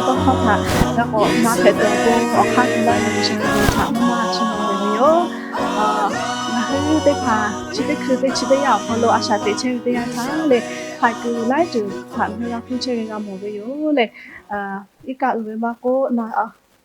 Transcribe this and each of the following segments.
Awˬ hk'aw htaꞈ g'a k'awꞈ na hpehꞈ tuˬ awˬ pon awˬ hk'aˇ suh laˇ ve G'uiˬsha ve htaꞈ maˇ maˇ chiˇ mvuh ve yoˬ. Ngaˬ hui teˇ hpaˍ chi teˇ hkui teˇ chi teˇ yanˇ awˬ hk'aw lo a shaꞈ teꞈ chehˇ ve teˇ yanˇ htaˇ lehˬ, haiˬ kuiˬ laiˉ ceuˬ htaꞈ ngaˬ hui g'a hpuˇ chehˇ ve g'a mawˬ ve yoˬ lehˬ, iˉ kaˆ uiˍ ve maˇ k'oˆ,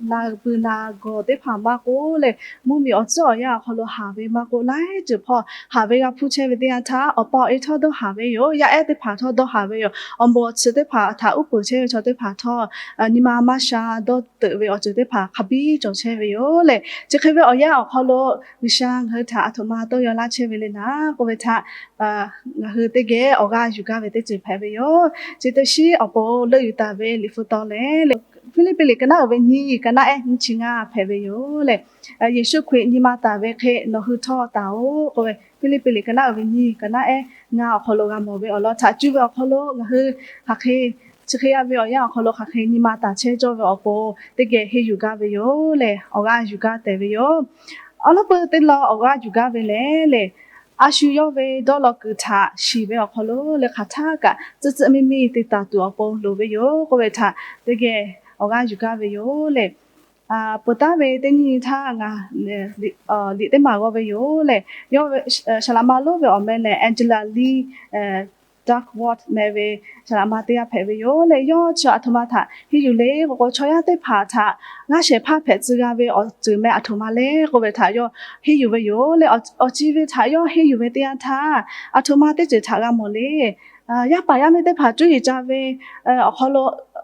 na bu na gawˬ teˇ hpaˍ maˇ k'oˆ lehˬ, mvuhˇmiˬ awˬ tcuhˉ awˬ yanˇ awˬ hk'aw lo haˍ ve maˇ k'oˆ, laiˉ ceuˬ hpawˇ haˍ ve g'a hpuˇ chehˇ ve teˇ yanˇ htaˇ, awˬ pa awˬ e htawˇ dawˇ haˍ ve yoˬ. Yaˇ ehˉ teˇ hpaˍ htawˇ dawˇ haˍ ve yoˬ. Awˬ moˍ awˬ tsuhˇ teˇ hpaˍ htaꞈ uˉ peunˍ chehˇ ve chaw teˇ hpaˍ htawˇ, nyi ma maˇ sha dawˇ teuꞈ ve awˬ ceuˬ teˇ hpaˍ hk'a biˇ cawˬ chehˇ ve yoˬ lehˬ, chi hk'e ve awˬ yanˇ awˬ hk'aw lo G'uiˬsha ngaˬ hui htaꞈ aˬ htoꞈ ma tawˇ yaw laˇ chehˇ ve le naˉ k'oˆ ve htaꞈ, ngaˬ hui teˇ geh awˬ g'aˇ yuˬ gaˇ ve teˇ ceuˬ hpehꞈ ve yoˬ. Chi teˇ shiˉ awˬ pon leuˆ yuˬ taˍ ve Liꞈ hpu taw lehˬ, Hpiˇliˇpiˆ liꞈ ka naˉ uiˍ ve nyiˇ, ka naˉ ehˉ nyiˇ chi ngaˇ hpehꞈ ve yoˬ lehˬ, Yeˍsuˆ Hkriꞈ nyi ma taˍ ve hk'e nawˬ hui htawˇ taˍ-oꞈ k'oˆ ve, Hpiˇliˇpiˆ liꞈ ka naˉ uiˍ ve nyiˇ, ka naˉ ehˉ ngaˇ awˬ hk'aw lo g'a mawˬ ve awˬ lawn htaꞈ cuˇ ve awˬ hk'aw lo ngaˬ hui hk'aˬ hk'e chi hk'e yaˇ ve awˬ yanˇ awˬ hk'aw lo hk'aˬ hk'e nyi ma taˍ chehˇ cawˇ ve awˬ pon teˇ geh henˇ yuˬ gaˇ ve yoˬ lehˬ, awˬ g'aˇ yuˬ gaˇ tehꞈ ve yoˬ. Awˬ lawn peu teˇ law awˬ g'aˇ yuˬ gaˇ ve lehˬ lehˬ, a shu yawˇ ve dawˇ law kuiˬ htaꞈ shiˍ ve awˬ hk'aw lo lehˬ, hk'aˬ htaˇ kaꞈ tcuhˉ tcuhˉ miˇ miˇ te taˍ tuˬ awˬ pon loˍ ve yoˬ k'oˆ ve htaꞈ teˇ geh awˬ g'aˇ yuˬ gaˇ ve yoˬ lehˬ, peuˬ taˉ ve teˇ nyi htaˇ ngaˬ liꞈ teˇ maˬ g'aw ve yoˬ lehˬ, yawˇ ve saˍ laꞈ ma lonˉ ve awˬ meh lehˬ Angela Lee Duckworth meh ve saˍ laꞈ ma teˇ g'aˇ hpehꞈ ve yoˬ lehˬ, yawˇ chi aˬ htoꞈ ma htaꞈ henˇ yuˬ le k'o k'o, chaw yaˇ teˇ hpaˍ htaꞈ g'aˇ shehˍ hpaˇ hpehꞈ tcuh g'a ve awˬ ceuˬ meh aˬ htoꞈ ma le k'oˆ ve htaꞈ yawˇ henˇ yuˬ ve yoˬ lehˬ, awˬ ci ve htaꞈ yawˇ henˇ yuˬ ve teˇ yanˇ htaˇ, aˬ htoꞈ ma teˇ ceuˬ htaꞈ g'a mawˬ le. Yaˇ paˍ yaˇ miˇ teˇ hpaˍ cuˇ yiˍ ca ve awˬ hk'aw lo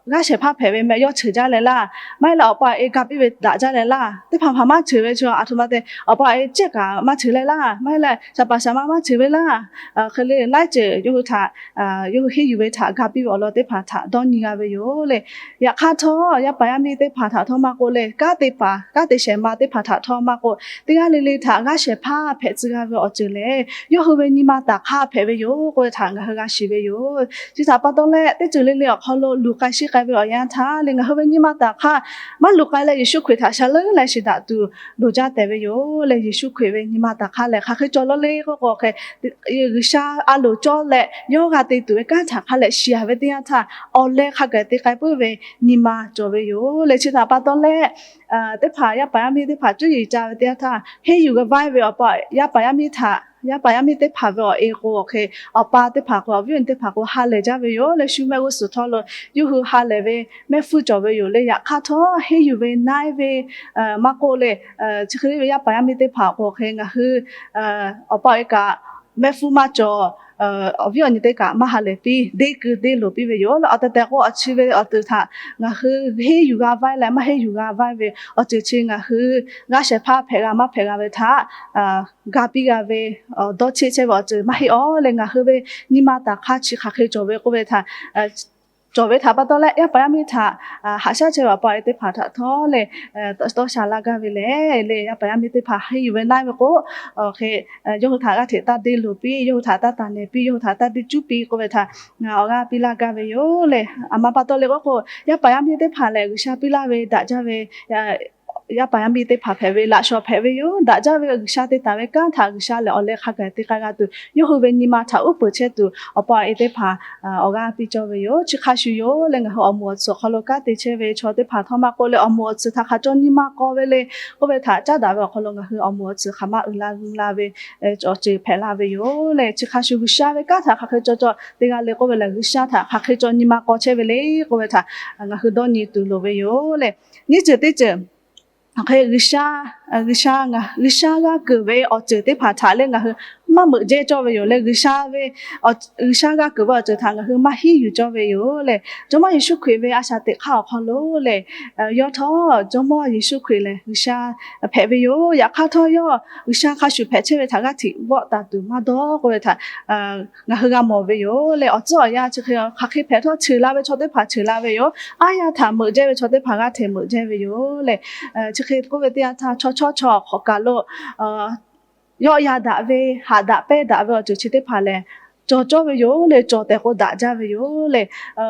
g'aˇ shehˍ hpaˇ hpehꞈ ve meh yawˇ cheuˬ jaˇ leh laˇ, maˇ heˆ leh awˬ pa awˬ e ga piˇ ve daꞈ jaˇ leh laˇ, teˇ hpaˍ hpaˍ maˇ cheuˬ ve chi aˬ htoꞈ ma te, awˬ pa awˬ e cehˇ kaꞈ maˇ cheuˬ leh laˇ, maˇ heˆ leh shaˍ paˍ shaˍ ma maˇ cheuˬ ve laˇ, hk'e le laiˉ ceuˬ yawˇ hui htaꞈ yawˇ hui henˇ yuˬ ve htaꞈ ga piˇ ve awˬ lawn teˇ hpaˍ htaꞈ dawˇ nyi g'a ve yoˬ lehˬ, yaꞈ hk'aˇ htawˇ yaˇ paˍ yaˇ miˇ teˇ hpaˍ htaꞈ htawˇ maˇ k'oˆ lehˬ, kanˉ te paˍ kanˉ te shehˍ ma teˇ hpaˍ htaꞈ htawˇ maˇ k'oˆ, teˇ g'aˇ le le htaꞈ g'aˇ shehˍ hpaˇ hpehꞈ tcuh g'a ve awˬ ceuˬ lehˬ, yawˇ hui ve nyi ma taˍ hk'aˇ hpehꞈ ve yoˬ k'oˆ ve htaꞈ ngaˬ hui g'a shiˍ ve yoˬ. Chi htaꞈ pa taw leh, teˇ ceuˬ le le awˬ hk'aw lo luˬ k'ai sheˆ k'ai ve awˬ yanˇ htaˇ lehˬ, ngaˬ hui ve nyi ma taˍ hk'aˇ maˇ luˬ k'ai leh Yeˍsuˆ Hkriꞈ htaꞈ sha leuˉ leh shiˍ daꞈ tuˬ loˍ jaˇ tehꞈ ve yoˬ lehˬ, Yeˍsuˆ Hkriꞈ ve nyi ma taˍ hk'aˇ lehˬ hk'aˬ hk'e cawˬ law le k'oˆ k'o hk'e, G'uiˬsha a loˍ cawˇ leh yawˇ g'a te tuˬ ve kanˉ htaꞈ hk'a leh shiˍ ve teˇ yanˇ htaˇ, awˬ leh hk'a gaˬ te k'ai puiˉ ve nyi ma cawˬ ve yoˬ lehˬ, chi htaꞈ pa taw leh teˇ hpaˍ yaˇ paˍ yaˇ miˇ teˇ hpaˍ cuˇ yiˍ ca ve teˇ yanˇ htaˇ, henˇ yuˬ g'a vaiˇ ve awˬ pa yaˇ paˍ yaˇ miˇ htaꞈ, yaˇ paˍ yaˇ miˇ teˇ hpaˍ ve awˬ e k'o hk'e, awˬ pa teˇ hpaˍ k'o awˬ viˉ awˬ nyi teˇ hpaˍ k'o ha lehˬ jaˇ ve yoˬ lehˬ, shu mehˆ g'uˇ suhˍ htawˇ lo yawˇ hui ha lehˬ ve mehˆ hpfuhˇ cawˬ ve yoˬ leh, yaꞈ hk'aˇ htawˇ henˇ yuˬ ve naiˉ ve maˇ k'oˆ leh, chi hk'e le ve yaˇ paˍ yaˇ miˇ teˇ hpaˍ k'o hk'e ngaˬ hui awˬ pa awˬ e kaꞈ mehˆ hpfuhˇ maˇ cawˬ, awˬ viˉ awˬ nyi teˇ kaꞈ maˇ ha lehˬ piˇ, deˇ keu deˇ loˍ piˇ ve yoˬ leh, awˬ tehˬ tehˬ k'o awˬ chi ve awˬ tuˬ htaꞈ ngaˬ hui henˇ yuˬ g'a vaiˇ leh maˇ henˇ yuˬ g'a vaiˇ ve awˬ ceuˬ chi ngaˬ hui g'aˇ shehˍ hpaˇ hpehꞈ g'a maˇ hpehꞈ g'a ve htaꞈ ga piˇ g'a ve, dawˇ cheˆ chehˇ ve awˬ ceuˬ maˇ heˆ awˬ leh, ngaˬ hui ve nyi ma taˍ hk'aˇ chi hk'aˬ hk'e cawˬ ve k'oˆ ve htaꞈ cawˬ ve htaꞈ pa taw leh, yaˇ paˍ yaˇ miˇ htaꞈ haꞈ shaˉ chehˇ ve awˬ pa awˬ e teˇ hpaˍ htaꞈ htawˇ lehˬ, tawˇ sha laˇ gaˇ ve lehˬ lehˬ, yaˇ paˍ yaˇ miˇ teˇ hpaˍ henˇ yuˬ ve naiˉ ve k'o, hk'e yawˇ hui htaꞈ g'aˇ hteꞈ taˇ deˇ loˍ piˇ, yawˇ hui htaꞈ taˇ taˍ nehˬ piˇ, yawˇ hui htaꞈ taˇ deˇ cuˉ piˇ k'oˆ ve htaꞈ awˬ g'aˇ piˇ laˇ gaˇ ve yoˬ lehˬ. Aˬ ma pa taw leh k'oˆ k'o, yaˇ paˍ yaˇ miˇ teˇ hpaˍ lehˬ G'uiˬsha piˇ laˇ ve daꞈ jaˇ ve yaˇ paˍ yaˇ miˇ teˇ hpaˍ hpehꞈ ve, laꞈ shawnˍ hpehꞈ ve yoˬ. Daꞈ jaˇ ve G'uiˬsha te taˍ ve kanˉ htaꞈ G'uiˬsha lehˬ awˬ leh hk'a gaˬ te k'ai g'a tuˬ, yawˇ hui ve nyi ma htaꞈ uˉ peunˍ chehˇ tuˬ, awˬ pa awˬ e teˇ hpaˍ awˬ g'aˇ piˇ cawˇ ve yoˬ. Chi hk'a shuˍ yoˬ leh, ngaˬ hui awˬ moˍ awˬ tsuhˍ awˬ hk'aw lo kanˉ te chehˇ ve chaw teˇ hpaˍ htawˇ maˇ k'oˆ leh, awˬ moˍ awˬ tsuhˍ htaꞈ hk'a cawˇ nyi ma k'aw ve le k'oˆ ve htaꞈ caˉ daꞈ ve awˬ hk'aw lo ngaˬ hui awˬ moˍ awˬ tsuhˍ hk'aˬ ma uiˍ la g'uiˬ la ve awˬ ceuˬ hpehꞈ la ve yoˬ lehˬ, chi hk'a shuˍ G'uiˬsha ve kanˉ htaꞈ hk'aˬ hk'e cawˇ cawˇ teˇ g'aˇ le k'oˆ ve lehˬ, G'uiˬsha htaꞈ hk'aˬ hk'e cawˇ nyi ma k'aw chehˇ ve le k'oˆ ve htaꞈ ngaˬ hui dawˇ nyi tuˬ loˍ ve yoˬ lehˬ. Nyiˇ ceuˬ teˇ ceuˬ, hk'e G'uiˬsha, G'uiˬsha g'a keunˍ ve awˬ ceuˬ teˇ hpaˍ htaꞈ leh ngaˬ hui maˇ meuꞈ jehˇ cawˇ ve yoˬ leh, G'uiˬsha ve G'uiˬsha g'a keunˍ ve awˬ ceuˬ htaꞈ ngaˬ hui maˇ henˇ yuˬ cawˇ ve yoˬ lehˬ, Jawˇmawˇ Yeˍsuˆ Hkriꞈ ve a shaꞈ teꞈ hk'aˇ awˬ hk'aw lo lehˬ, yawˇ htawˇ Jawˇmawˇ Yeˍsuˆ Hkriꞈ lehˬ G'uiˬsha hpehꞈ ve yoˬ. Yaꞈ hk'aˇ htawˇ yawˇ G'uiˬsha hk'a shuˍ hpehꞈ chehˇ ve htaꞈ g'aˇ hteꞈ vawˆ taˍ tuˬ maˇ dawˇ k'oˆ ve htaꞈ ngaˬ hui g'a mawˬ ve yoˬ leh, awˬ tcuhˉ awˬ yanˇ chi hk'e hk'aˬ hk'e hpehꞈ htawˇ, cheuˬ la ve chaw teˇ hpaˍ cheuˬ la ve yoˬ. Aˉ yanˇ htaꞈ meuꞈ jehˇ ve chaw teˇ hpaˍ g'aˇ hteꞈ meuꞈ jehˇ ve yoˬ leh, chi hk'e k'oˆ ve teˇ yanˇ htaˇ, chaw chawˇ chaw hk'awꞈ kaˬ lo yawˆ yan daꞈ ve, haꞈ daꞈ pehnˇ daꞈ ve awˬ ceuˬ chi teˇ hpaˍ lehˬ, cawˬ cawˇ ve yoˬ le. Cawˬ tehꞈ k'o daꞈ jaˇ ve yoˬ le.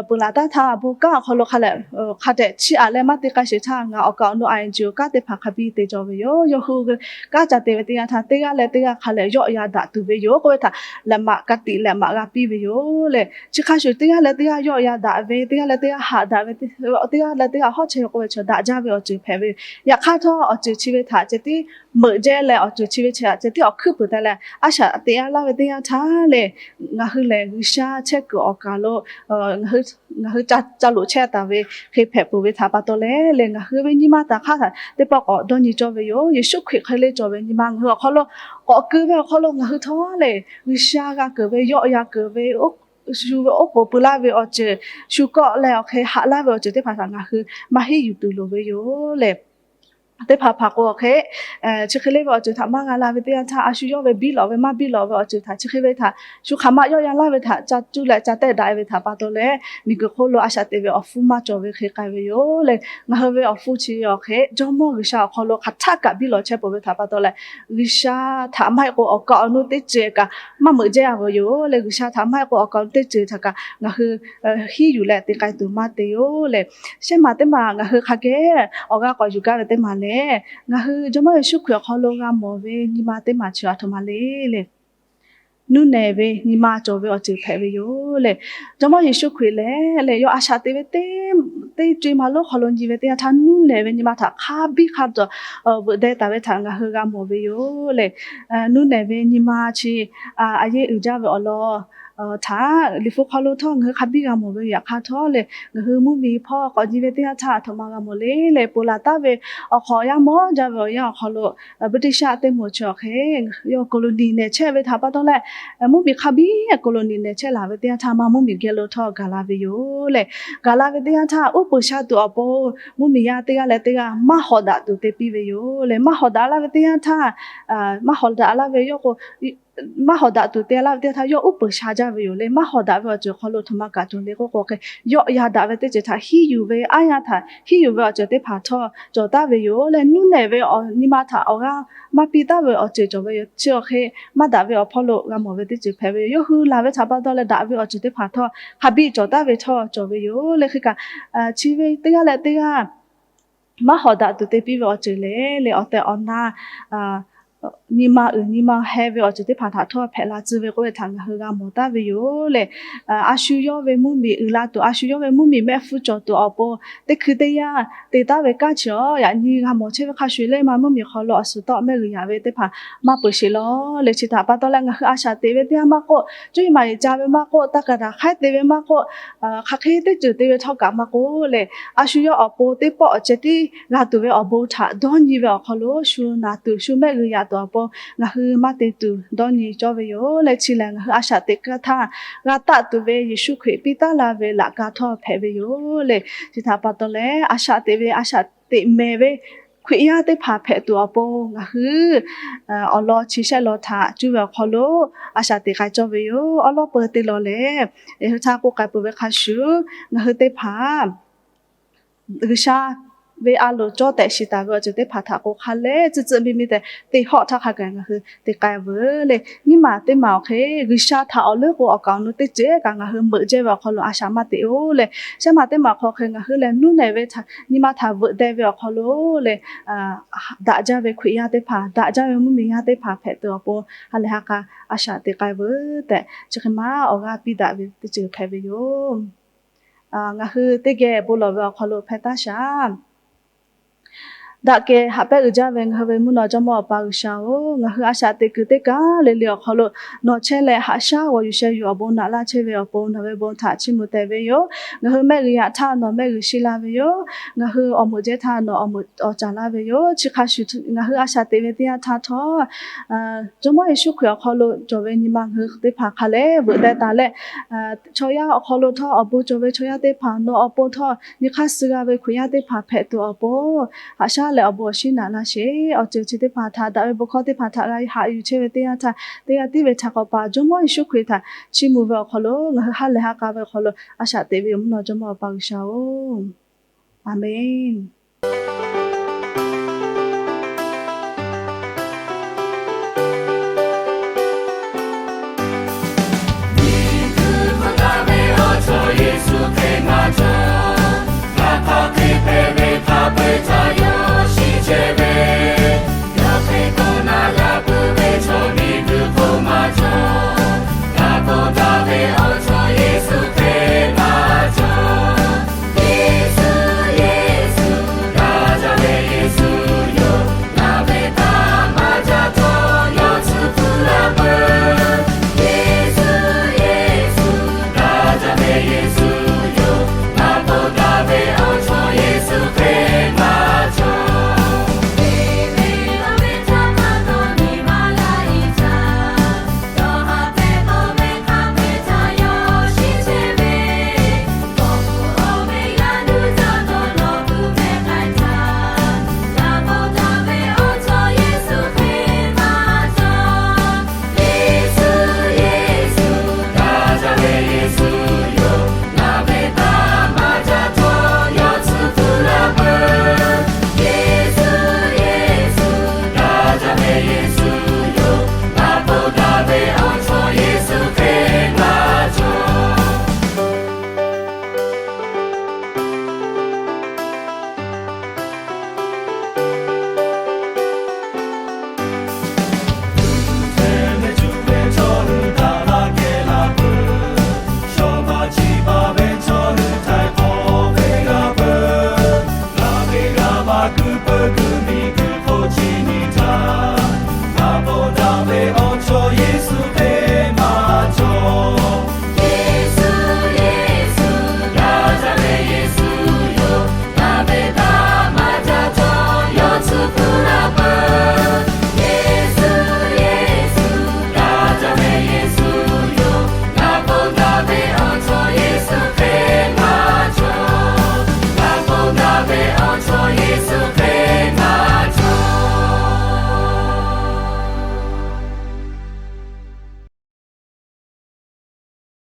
Peuˬ laˬ taˉ htaˇ bon kanˉ awˬ hk'aw lo hk'a lehˬ, hk'a dehꞈ chiˇ aꞈ leh maˇ te k'ai sheˍ htaˇ, ngaˬ awˬ kaˍ awˬ nu I N G O kanˉ teˇ hpaˍ hk'a biˇ te cawˬ ve yoˬ. Yawˇ hui kanˉ ca te ve teˇ yanˇ htaˇ, teˇ g'aˇ leh teˇ g'aˇ hk'a lehˬ yawˆ yan daꞈ tuˬ ve yoˬ k'oˆ ve htaꞈ lehˬ maꞈ ka tiꞈ leh maꞈ g'a piˇ ve yoˬ le. Chi hk'a shuˍ teˇ g'aˇ leh teˇ g'aˇ yawˆ yan daꞈ ve, teˇ g'aˇ leh teˇ g'aˇ haꞈ daꞈ ve, teˇ g'aˇ leh teˇ g'aˇ hawˉ chehˇ ve k'oˆ ve chi daꞈ jaˇ ve awˬ ceuˬ hpehꞈ ve yoˬ. Yaꞈ hk'aˇ htawˇ, awˬ ceuˬ chi ve htaꞈ ceh tiˉ meuꞈ jehˇ leh awˬ ceuˬ chi ve chi htaꞈ ceh tiˉ awˬ hkuiˉ puiˍ te leh a shaꞈ teꞈ a laˇ ve teˇ yanˇ htaˇ le, ngaˬ hui lehˬ G'uiˬsha chehˇ kuiˬ awˬ kaˍ lo ngaˬ hui ca loꞈ chehˇ taˍ ve hk'e hpehꞈ peuˬ ve htaꞈ pa taw leh le, ngaˬ hui ve nyi ma taˍ hk'aˇ htaꞈ teˇ pawˆ k'awꞈ dawˇ nyi cawˇ ve yoˬ. Yeˍsuˆ Hkriꞈ hk'e le cawˬ ve nyi ma ngaˬ hui awˬ hk'aw lo k'awꞈ keu ve awˬ hk'aw lo ngaˬ hui htawˇ le, G'uiˬsha g'a keunˍ ve, yawˆ yan keunˍ ve, shu ve oˉ k'oˍ pui laˇ ve awˬ ceuˬ, shu kawˆ leh awˬ hk'e haꞈ laˇ ve awˬ ceuˬ teˇ hpaˍ htaꞈ ngaˬ hui maˇ henˇ yuˬ tuˬ loˍ ve yoˬ le. Teˇ hpaˍ hpaˍ k'o awˬ hk'e, chi hk'e le ve awˬ ceuˬ htaꞈ maˇ g'a la ve teˇ yanˇ htaˇ, a shu yawˇ ve biˇ lawꞈ ve maˇ biˇ lawꞈ ve awˬ ceuˬ htaꞈ chi hk'e ve htaꞈ shu hk'aˬ ma yawˆ yan laˇ ve htaꞈ ca cuˇ leh ca tehˆ daꞈ ve htaꞈ pa taw leh, miˬguiˬ hk'oˆ lo a shaꞈ teꞈ ve awˬ hpfuhˇ maˇ cawˬ ve hk'e k'ai ve yoˬ le. Ngaˬ hui ve awˬ hpfuhˇ chi awˬ hk'e Jawˇmawˇ G'uiˬsha awˬ hk'aw lo hk'aˬ htaˆ kaꞈ biˇ lawꞈ chehˇ peuˬ ve htaꞈ pa taw leh, G'uiˬsha htaꞈ maˇ heˆ k'o awˬ kaˍ awˬ nu teˇ ceuˬ kaꞈ maˇ meuꞈ jehˇ a ve yoˬ le. G'uiˬsha htaꞈ maˇ heˆ k'o awˬ kaˍ awˬ nu teˇ ceuˬ htaꞈ kaꞈ ngaˬ hui hiˉ yuˬ leh te k'ai tuˬ maˇ te yoˬ le. Shehˆ maˬ teˇ maˬ ngaˬ hui hk'a geh awˬ g'aˇ k'awꞈ yuˬ gaˇ ve teˇ maˬ lehˬ, ngaˬ hui Jawˇmawˇ Yeˍsuˆ Hkriꞈ awˬ hk'aw lo g'a mawˬ ve nyi ma teˇ maˬ chi a htoꞈ ma le le, nuˇ nehˬ ve nyi ma cawˬ ve awˬ ceuˬ hpehꞈ ve yoˬ le. Jawˇmawˇ Yeˍsuˆ Hkriꞈ lehˬ le, yawˇ a shaꞈ teꞈ ve teˇ, teˇ co e ma lonˉ hk'aw lo nyi ve teˇ yanˇ htaˇ, nuˇ nehˬ ve nyi ma htaꞈ hk'a biˇ hk'a dawˬ veuꞈ deh taˍ ve htaꞈ ngaˬ hui g'a mawˬ ve yoˬ le. Nuˇ nehˬ ve nyi ma chi a yeˇ uiˍ jaˇ ve awˬ lawn htaꞈ Liꞈ hpu hk'aw lo htawˇ ngaˬ hui hk'a biˇ g'a mawˬ ve yoˬ. Yaꞈ hk'aˇ htawˇ le, ngaˬ hui mvuhˇmiˬ hpawˇ k'awꞈ nyi ve teˇ yanˇ htaˇ a htoꞈ ma g'a mawˬ le le, ponˬ laˬ taˍ ve awˬ hk'awꞈ yaˇ mawˇ jaˇ ve awˬ yanˇ awˬ hk'aw lo British teˇ moˍ chi awˬ hk'e yawˇ colony nehˬ chehˇ ve htaꞈ pa taw leh, mvuhˇmiˬ hk'a biˇ colony nehˬ chehˇ laˬ ve teˇ yanˇ htaˇ, maˇ mvuhˇmiˬ geh lo htawˇ gaˬ la ve yoˬ le. Gaˬ la ve teˇ yanˇ htaˇ, uˉ peunˍ sha tuˬ awˬ pon mvuhˇmiˬ yaˇ teˇ g'aˇ leh teˇ g'aˇ maˇ hawꞈ daꞈ tuˬ te piˇ ve yoˬ le. Maˇ hawꞈ daꞈ laˇ ve teˇ yanˇ htaˇ, maˇ hawꞈ daꞈ laˇ ve yawˇ k'o, maˇ hawꞈ daꞈ tuˬ te laˇ ve teˇ yanˇ htaˇ yawˇ uˉ peunˍ sha jaˇ ve yoˬ le. Maˇ hawꞈ daꞈ ve awˬ ceuˬ awˬ hk'aw lo a htoꞈ ma kaꞈ cawˬ le k'oˆ k'o, hk'e yawˆ yan daꞈ ve teˇ ceuˬ htaꞈ hiˉ yuˬ ve, aˉ yanˇ htaꞈ hiˉ yuˬ ve awˬ ceuˬ teˇ hpaˍ htawˇ cawˬ taˍ ve yoˬ le. Nuˇ nehˬ ve awˬ nyi ma htaꞈ awˬ g'aˇ maˇ piˇ taˍ ve awˬ ceuˬ cawˬ ve yoˬ. Chi awˬ hk'e maˇ daꞈ ve awˬ hpawˇ lo g'a mawˬ ve teˇ ceuˬ hpehꞈ ve yoˬ. Yawˇ hui laˬ ve htaꞈ pa taw leh daꞈ ve awˬ ceuˬ teˇ hpaˍ htawˇ hk'a biˇ cawˬ taˍ ve htawˇ cawˬ ve yoˬ le. Hk'e kaꞈ, chi ve teˇ g'aˇ leh teˇ g'aˇ maˇ hawꞈ daꞈ tuˬ te piˇ ve awˬ ceuˬ le le, awˬ tehˬ awˬ na nyi ma uiˍ nyi ma heh ve awˬ ceuˬ teˇ hpaˍ htaꞈ htawˇ hpehꞈ la tcuh ve k'oˆ ve htaꞈ ngaˬ hui g'a mawˬ taˍ ve yoˬ le. A shu yawˇ ve mvuhˇmiˬ uiˍ la tuˬ, a shu yawˇ ve mvuhˇmiˬ mehˆ hpfuhˇ cawˬ tuˬ awˬ pon teˇ hkui teˇ yanˇ te taˍ ve kanˉ chi awˬ yaꞈ nyi g'a mawˬ chehˇ ve hk'a shuˍ le, maˇ mvuhˇmiˬ hk'aw lo awˬ suhˍ tawˆ mehˆ g'uiˬ yaꞈ ve teˇ hpaˍ maˇ peuˬ sheˍ law le. Chi htaꞈ pa taw leh ngaˬ hui a shaꞈ teꞈ ve teˇ yanˇ maˇ k'oˆ, cuˇ yiˍ maˍ yiˍ ca ve maˇ k'oˆ, taˇ kaˍ daꞈ hk'aiˉ te ve maˇ k'oˆ, hk'aˬ hk'e teˇ ceuˬ te ve htawˇ kaꞈ maˇ k'oˆ le, a shu yawˇ awˬ pon teˇ pawˆ ceh tiˉ g'a tuˬ ve awˬ bon htaꞈ dawˇ nyi ve awˬ hk'aw lo shu naˬ tuˬ shu mehˆ g'uiˬ yaꞈ tuˬ awˬ pon ngaˬ hui maˇ te tuˬ dawˇ nyi cawˇ ve yoˬ le. Chi lehˬ ngaˬ hui a shaꞈ teꞈ kaˇ htaˇ g'a taˆ tuˬ ve Yeˍsuˆ Hkriꞈ piˇ taˍ la ve laꞈ ka htawˇ hpehꞈ ve yoˬ le. Chi htaꞈ pa taw leh a shaꞈ teꞈ ve, a shaꞈ teꞈ mehˍ ve Hkriꞈ yaˇ teˇ hpaˍ hpehꞈ tuˬ awˬ pon ngaˬ hui awˬ lawn chi shehˆ lawn htaꞈ cuˇ ve awˬ hk'aw lo a shaꞈ teꞈ k'ai cawˇ ve yoˬ. Awˬ lawn peuˬ te lawˬ lehˬ, ngaˬ hui htaꞈ k'oˆ k'ai peuˬ ve hk'a shuˍ, ngaˬ hui teˇ hpaˍ G'uiˬsha ve a loˍ cawˇ tehꞈ shiˍ taˍ ve awˬ ceuˬ teˇ hpaˍ htaꞈ k'o hk'a leh tcuh tcuh mi mi tehꞈ te hawˆ htaˇ hk'a gaˬ ngaˬ hui te k'ai veuˬ le. Nyiˇ maˬ teˇ maˬ awˬ hk'e G'uiˬsha htaꞈ awˬ leuˉ k'o awˬ kaˍ awˬ nu teˇ ceuˬ kaꞈ ngaˬ hui meuꞈ jehˇ ve awˬ hk'aw lo a shaꞈ maˇ teꞈ-oˬ le. Shehˆ maˬ teˇ maˬ hk'aw hk'e ngaˬ hui lehˬ nuˇ nehˬ ve nyi ma htaꞈ veuꞈ deh ve awˬ hk'aw lo le, daꞈ jaˇ ve Hkriꞈ yaˇ teˇ hpaˍ, daꞈ jaˇ ve mvuhˇmiˬ yaˇ teˇ hpaˍ hpehꞈ tuˬ awˬ pon ha lehˬ ha k'a a shaꞈ teꞈ k'ai veuˬ tehꞈ chi hk'e maˇ awˬ g'aˇ piˇ daꞈ ve teˇ ceuˬ hpehꞈ ve yoˬ. Ngaˬ hui teˇ geh bon lawˬ ve awˬ hk'aw lo hpehꞈ taˇ shaˍ. Daꞈ kehˬ haꞈ pehnˇ uiˍ jaˇ ve ngaˬ hui ve mvuhˇ naw Jawˇmawˇ Awˬ pa G'uiˬsha-oˬ, ngaˬ hui a shaꞈ teꞈ kuiˬ teˇ kaˬ le le awˬ hk'aw lo nawˬ chehˇ leh haꞈ shaˉ g'awˬ yuˬ sheh yuˬ awˬ bon naꞈ laˇ chehˇ ve awˬ pon nawˬ ve bon htaꞈ chiˇ mvuh tehꞈ ve yoˬ. Ngaˬ hui mehˆ g'uiˬ yaꞈ htaˇ nawˬ mehˆ g'uiˬ shiˍ laˇ ve yoˬ. Ngaˬ hui awˬ meuꞈ jehˇ htaˇ nawˬ awˬ meuꞈ awˬ caˍ laˇ ve yoˬ. Chi hk'a shuˍ ngaˬ hui a shaꞈ teꞈ ve teˇ yanˇ htaˇ htawˇ, Jawˇmawˇ Yeˍsuˆ Hkriꞈ awˬ hk'aw lo cawˬ ve nyi ma ngaˬ hui teˇ hpaˍ hk'a leh veuꞈ deh taˍ leh, chaw yaˇ awˬ hk'aw lo htawˇ awˬ bon cawˬ ve chaw yaˇ teˇ hpaˍ nawˬ awˬ pon htawˇ nyi hk'aˇ suh g'a ve Hkriꞈ yaˇ teˇ hpaˍ hpehꞈ tuˬ awˬ pon haꞈ shaˉ leh awˬ bon awˬ shinˉ naꞈ laˇ sheˍ. Awˬ ceuˬ chi teˇ hpaˍ htaꞈ daꞈ ve bon hkawˇ teˇ hpaˍ htaꞈ g'a haꞈ yuˬ chehˇ ve teˇ yanˇ htaˇ teˇ g'aˇ tiˉ ve htaꞈ k'awꞈ paˍ Jawˇmawˇ Yeˍsuˆ Hkriꞈ htaꞈ chiˇ mvuh ve awˬ hk'aw lo ngaˬ hui ha lehˬ ha k'a ve awˬ hk'aw lo a shaꞈ teꞈ ve yoˬ, mvuhˇ naw Jawˇmawˇ Awˬ pa G'uiˬsha-oˬ. Aˍmenˍ.